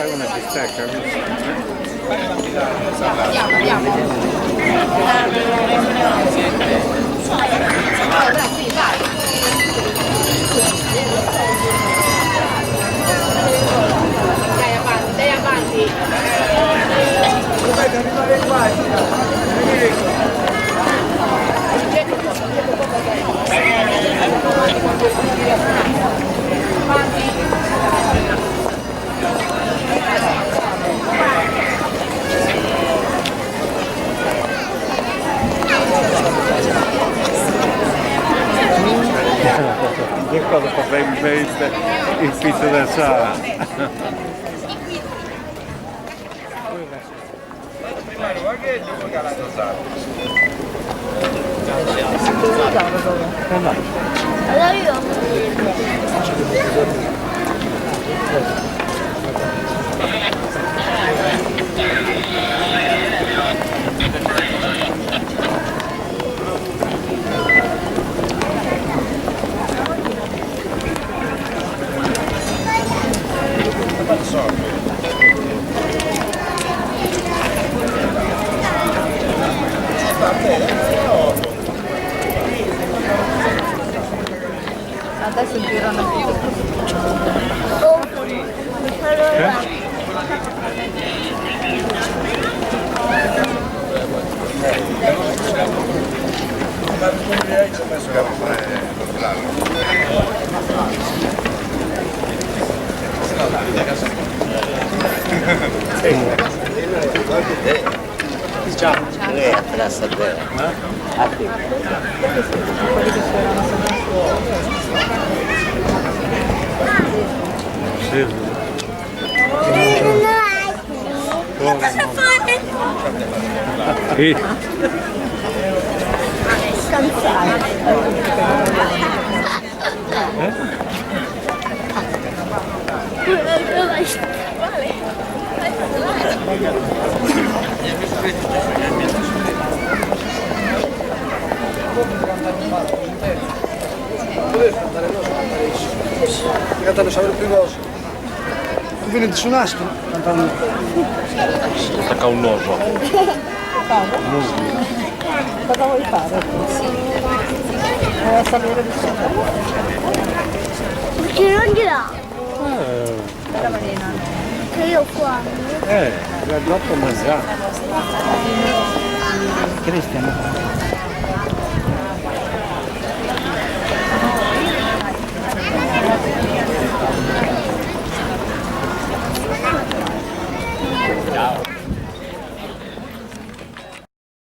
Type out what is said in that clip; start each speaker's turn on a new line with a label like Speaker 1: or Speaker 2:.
Speaker 1: Fai una bistecca, Che cosa probabilmente il pizzo del Sara.
Speaker 2: Adesso girano più.
Speaker 1: Sì.
Speaker 3: Cosa fare?
Speaker 1: Sì.
Speaker 4: Tu vieni di su nastro?
Speaker 1: Attacca un oso.
Speaker 2: Cosa vuoi fare? Vuoi salire di sopra?
Speaker 3: Perché non di là?
Speaker 2: Bella Marina.
Speaker 3: Che io qua.
Speaker 1: Eh, dopo mangiare.
Speaker 4: Cristian.